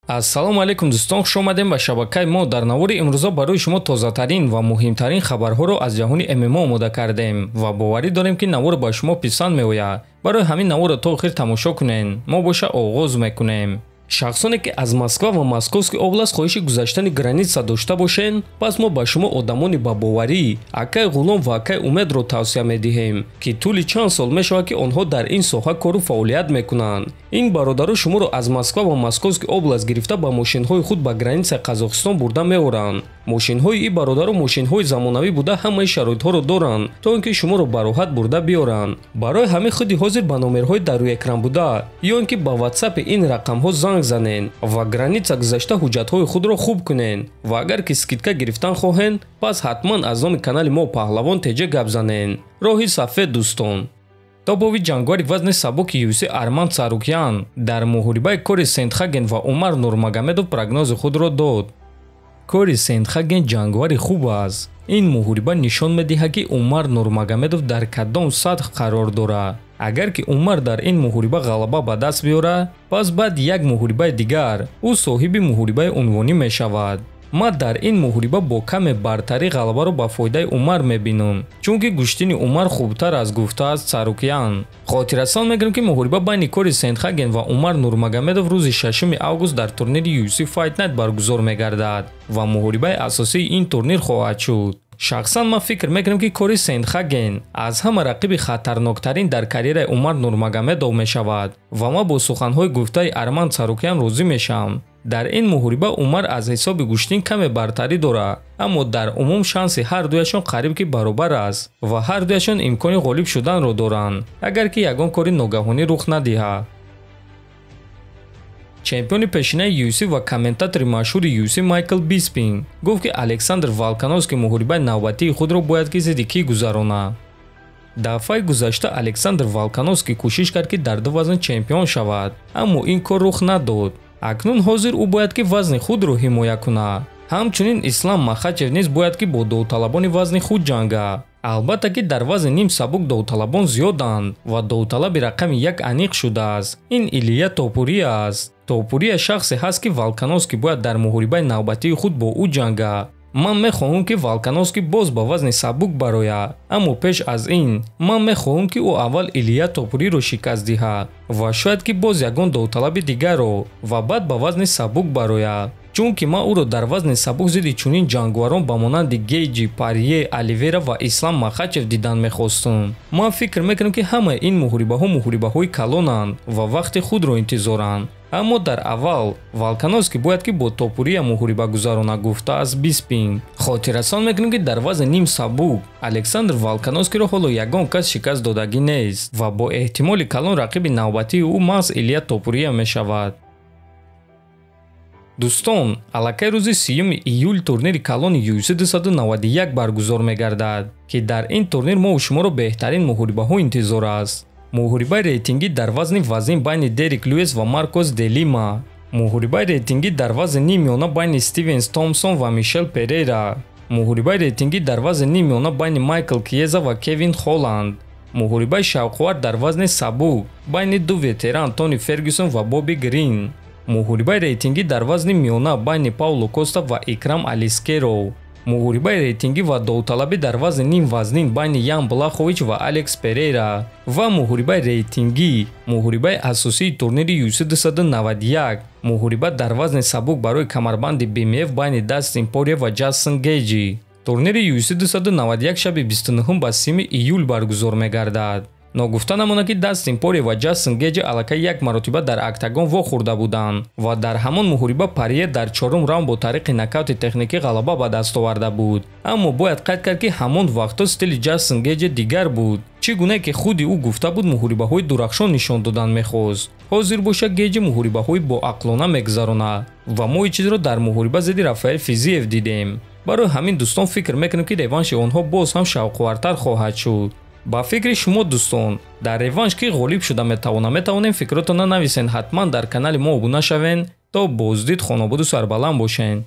Ассалому алайкум дӯстон, хуш омадем ба шабакаи мо. Дар навори имрӯза барои шумо тозатарин ва муҳимтарин хабарҳоро аз ҷаҳони ММА омода кардем ва боварӣ дорем, ки навор ба шумо писанд меояд. Барои ҳамин наворро то охир тамошо кунед. Мо боша оғоз мекунем. Шахсоне ки аз Москва ва Московский область хоҳиши гузаштани граница дошта бошед, пас мо ба шумо одамони ба боварӣ, акай Ғулом ва акай Умедро тавсия медиҳем, ки тӯли чанд сол мешавад, ки онҳо дар ин соҳа кору фаъолият мекунанд. Ин бародаро шуморо аз Москва ва Московский область гирифта, ба мошинҳои худ ба границаи Қазоқистон бурда меоранд. Мошинҳои ин бародаро мошинҳои замонавӣ буда, ҳамаи шароитҳоро доранд, то ин ки шуморо ба роҳат бурда биёранд. Барои ҳамин худи ҳозир ба номерҳои дар рӯи экран буда ё ин ки ба ватсапи ин рақамҳо занг занен ва граница гузашта ҳуҷҷатҳои худро хуб кунен. Ва агар ки скидка гирифтан хоҳен, пас ҳатман аз номи канали мо Паҳлавон Теҷа гап занен. Роҳи сафед, дӯстон. Топови ҷангвари вазни сабуки UFC Арман Царукян дар муҳорибаи Кори Сентхаген ва Умар Нурмагомедов прогнози худро дод. Кори Сентхаген ҷангвари хуб аст. Ин муҳориба нишон медиҳад, ки Умар Нурмагомедов дар кадом сатҳ қарор дорад. Агар ки Умар дар ин муҳориба ғалаба ба даст биёрад, пас баъд як муҳорибаи дигар ӯ соҳиби муҳорибаи унвонӣ мешавад. Ман дар ин муҳориба бо каме бартарӣ ғалабаро ба фоидаи Умар мебинам, чунки гӯштини Умар хубтар аст, гуфтааст Царукян. Хотиррасон мекунем, ки муҳориба байни Кори Сентхаген ва Умар Нурмагомедов рӯзи 6 август дар турнири UFC Fight Night баргузор мегардад ва муҳорибаи асосии ин турнир хоҳад шуд. Шахсан ман фикр мекунам, ки Кори Сентхаген аз ҳама рақиби хатарноктарин дар карьераи Умар Нурмагомедов мешавад ва ман бо суханҳои гуфтаи Арман Царукян розӣ мешавам. Дар ин муҳориба Умар аз ҳисоби гӯштин каме бартарӣ дорад, аммо дар умум шанси ҳар дуяшон қариб ки баробар аст ва ҳар дуяшон имкони ғолиб шуданро доранд, агар ки ягон кори ногаҳонӣ рух надиҳад. Чемпиони пешинаи UFC ва комментатори машҳури UFC Майкл Биспинг гуфт, ки Александр Волкановский муҳорибаи навбатии худро бояд ки зидди кӣ гузаронад. Дафъаи гузашта Александр Волкановский кӯшиш кард, ки дар ду вазн чемпион шавад, аммо ин кор рух надод. Акнун ҳозир ӯ бояд ки вазни худро ҳимоя кунад. Ҳамчунин Ислам Махачев низ бояд ки бо довталабони вазни худ ҷангад. Албатта ки дар вазни ним сабук довталабон зиёданд ва довталаби рақами як аниқ шудааст. Ин Илия Топурия аст. Топурия шахсе ҳаст, ки Волкановский бояд дар муҳорибаи навбатии худ бо ӯ ҷангад. Ман мехоҳам, ки Волкановский боз ба вазни сабук барояд, аммо пеш аз ин ман мехоҳам, ки ӯ аввал Илия Топуриро шикаст диҳад ва шояд ки боз ягон довталаби дигарро ва баъд ба вазни сабук барояд, чунки ман ӯро дар вазни сабук зидди чунин ҷангварон ба монанди Гейҷи, Парье, Оливера ва Ислам Махачев дидан мехостам. Ман фикр мекунам, ки ҳамаи ин муҳорибаҳо муҳорибаҳои калонанд ва вақти худро интизоранд, аммо дар аввал Волкановский бояд ки бо Топурия муҳориба гузаронад, гуфтааст Биспинг. Хотиррасон мекунем, ки дар вазни ним сабук Александр Волкановскиро ҳоло ягон кас шикаст додагӣ нест ва бо эҳтимоли калон рақиби навбатии ӯ маҳз Илия Топурия мешавад. Дӯстон, аллакай рӯзи 30 июл турнири калони UFC 291 баргузор мегардад, ки дар ин турнир мову шуморо беҳтарин муҳорибаҳо интизор аст. Муҳорибаи рейтингӣ дар вазни вазин байни Дерек Луис ва Маркос Делима, муҳорибаи рейтингӣ дар вазни ниммиёна байни Стивенс Томпсон ва Мишел Перейра, муҳорибаи рейтингӣ дар вазни ниммиёна байни Майкл Киеза ва Кевин Холланд, муҳорибаи шавқовар дар вазни сабук байни ду ветеран Тони Фергюсон ва Бобби Грин, муҳорибаи рейтингӣ дар вазни миёна байни Пауло Коста ва Икрам Алискеров, муҳорибаи рейтингӣ ва довталабӣ дар вазни нимвазнин байни Ян Блахович ва Алекс Перейра ва муҳорибаи рейтингӣ, муҳорибаи асосии турнири UFC 291, муҳориба дар вазни сабук барои камарбанди BMF байни Дастин Порье ва Ҷастин Гейҷи. Турнири UFC 291 шаби 29 ба 30 июл баргузор мегардад. Ногуфта намонад, ки Дастин Порье ва Ҷастин Гейҷи аллакай як маротиба дар октагон вохӯрда буданд ва дар ҳамон муҳориба Парье дар чорум раунд бо тариқи нокаути техникӣ ғалаба ба даст оварда буд. Аммо бояд қайд кард, ки ҳамон вақтҳо стили Ҷастин Гейҷи дигар буд. Чӣ гуна ки худи ӯ гуфта буд, муҳорибаҳои дурахшон нишон додан мехост. Ҳозир боша Гейҷи муҳорибаҳои боақлона мегузаронад ва мо ин чизро дар муҳориба зидди Рафаэл Физиев дидем. Барои ҳамин, дӯстон, фикр мекунем, ки реванши онҳо боз ҳам шавқовартар хоҳад шуд. Ба фикри шумо, дӯстон, дар реванш кӣ ғолиб шуда метавонад? Метавонем фикротонро нависен. Ҳатман дар канали мо обуна шавен. То боздид, хонободу сарбаланд бошен.